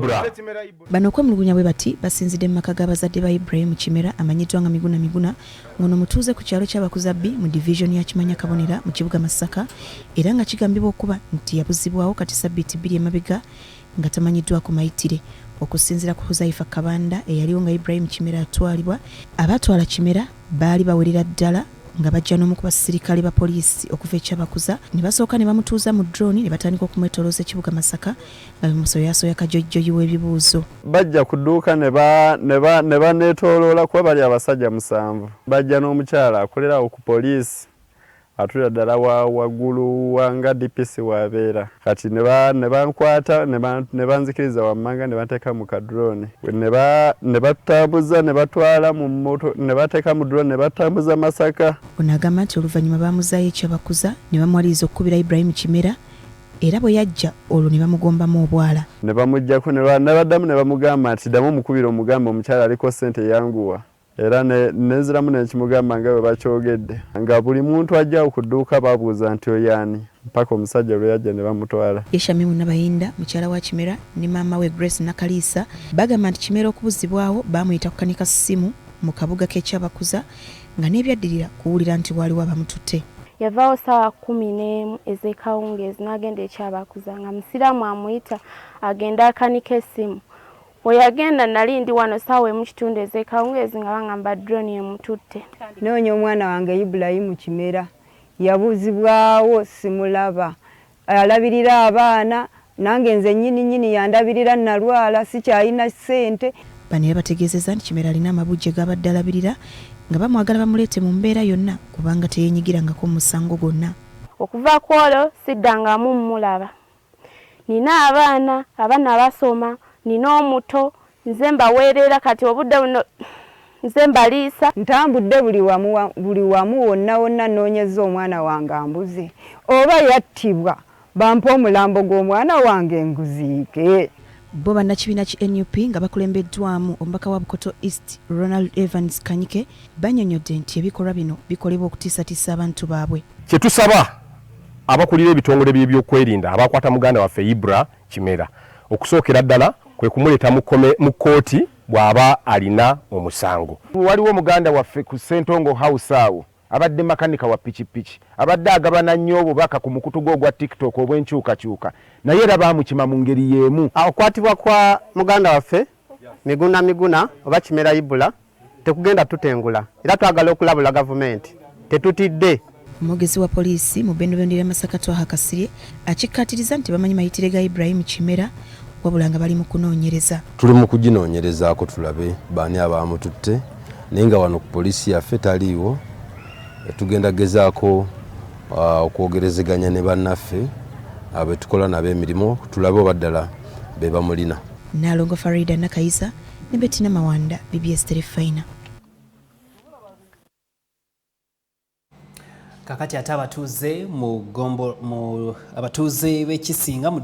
Ibra. Bano okwemulugunya bwe bati basinzidde mu maka g'abazadde ba Ibrahim Kimera amanyiddwa nga Miguna Miguna ng'ono mutuuze ku kyalo ky'Abakuzabbi mu divizoni ya Kimanya Kabonera mu kibuga Masaka era nga kigambibwa okuba nti yabuzibwawo kati sabbiiti bbiri emabega nga tamanyiddwako mayitire. Okusinziira ku Huzaifa Kabanda eyaliwo nga Ibrahim Kimera atwalibwa, abaatwala Kimera baali bawerera ddala nga bajja n'omu ku basirikale ba poliisi okuva e Kyabakuza ne basooka ne bamutuuza mu drone ne batandika okumwetolooza ekibuga Masaka nga bemusoyasoya kajojjoyi w'ebibuuzo. Bajja ku dduuka ne baneetooloola kuba bali abasajja 7. Bajja n'omukyala akolera awo ku poliisi atulira ddala waggulu nga DPC wabeera. Kati ne bankwata ne banzikiriza wammanga ne banteeka mu kadrone. Ne batambuza ne batwala mu moto ne bateeka mu drone ne batambuza Masaka. Ono agamba nti oluvannyuma baamuzaayo e Kyabakuza ne bamuwaliriza okukubira Ibrahim Kimera era bwe yajja olwo ne bamugombamu obwala. Ne bamuggyako ne baddamu ne bamugamba nti ddamu omukubire omugambe omukyala aliko ssente yanguwa. Era nenziramu ne nkimugamba nga bwe bakyogedde nga buli muntu ajja ku dduuka babuuza nti oyo ani mpaka omusajja lwe yajja ne bamutwala. Ye Shamimu Nabayinda mukyala wa Kimera ne maama we Grace Nakaliisa bagamba nti Kimera okubuzibwawo baamuyita kukanika ssimu mu kabuga k'e Kyabakuza nga n'ebyaddirira kuwulira nti waaliwo abamututte. Yavaawo ssaawa 11 ez'ekawungeezi n'agenda e Kyabakuza nga Musiraamu amuyita agenda akanika essimu. Bwe yagenda nali ndi wano ssaawa 1.5 ez'ekawungeezi nga bangamba drone emututte. Noonya omwana wange Ibrahim Kimera yabuzibwawo simulaba. Alabirira abaana nange nze nnyini nnyini yandabirira nalwala sikyalina ssente. Bano era bategeezezza nti Kimera alina amabujje g'abadde alabirira nga bamwagala bamuleete mu mbeera yonna kubanga teyeenyigirangako mu musango gwonna. Okuva ku olwo siddangamu mmulaba. Nina abaana, abaana basoma, nina omuto, nze mbaweerera kati obudde buno nze mbaliisa. Ntambudde buli wamu wonna wonna nnoonyezza omwana wange ambuze. Oba yattibwa bampe omulambo gw'omwana wange nguziike. Bo bannakibiina ki NUP nga bakulembeddwamu omubaka wa Bukoto East Ronald Evans Kanyike bannyonnyodde nti ebikolwa bino bikolebwa okutiisatiisa abantu baabwe. Kye tusaba abakulira ebitongole by'ebyokwerinda abakwata muganda waffe Ibra Kimera okusookera ddala kwe kumuleeta mu kkooti bw'aba alina omusango. Waliwo muganda waffe ku Ssentongo House awo abadde makanika wa pikipiki abadde agabana nnyo obubaka ku mukutu gwe ogwa TikTok obw'enkyukakyuka naye era baamukima mu ngeri y'emu. Okukwatibwa kwa muganda waffe Miguna Miguna oba Kimera Ibra tekugenda tutengula era twagala okulabula gavumenti tetutidde. Omwogezi wa poliisi mu bendobendo lya Masaka Twaha Kasirye akikkaatiriza nti bamanyi mayitire ga Ibrahim Kimera wabula nga bali mu kunoonyereza. Tuli mu kuginoonyerezaako tulabe baani abamututte naye nga wano ku poliisi yaffe taliiwo. Tugenda gezaako okwogerezeganya ne bannaffe be tukola nabo emirimu tulabe oba ddala be bamulina. Nalongo Farida Nakayisa ne Bettina Mawanda, BBS Terefayina. Kakati ate abatuuze mu gombo mu abatuuze b'ekisinga mu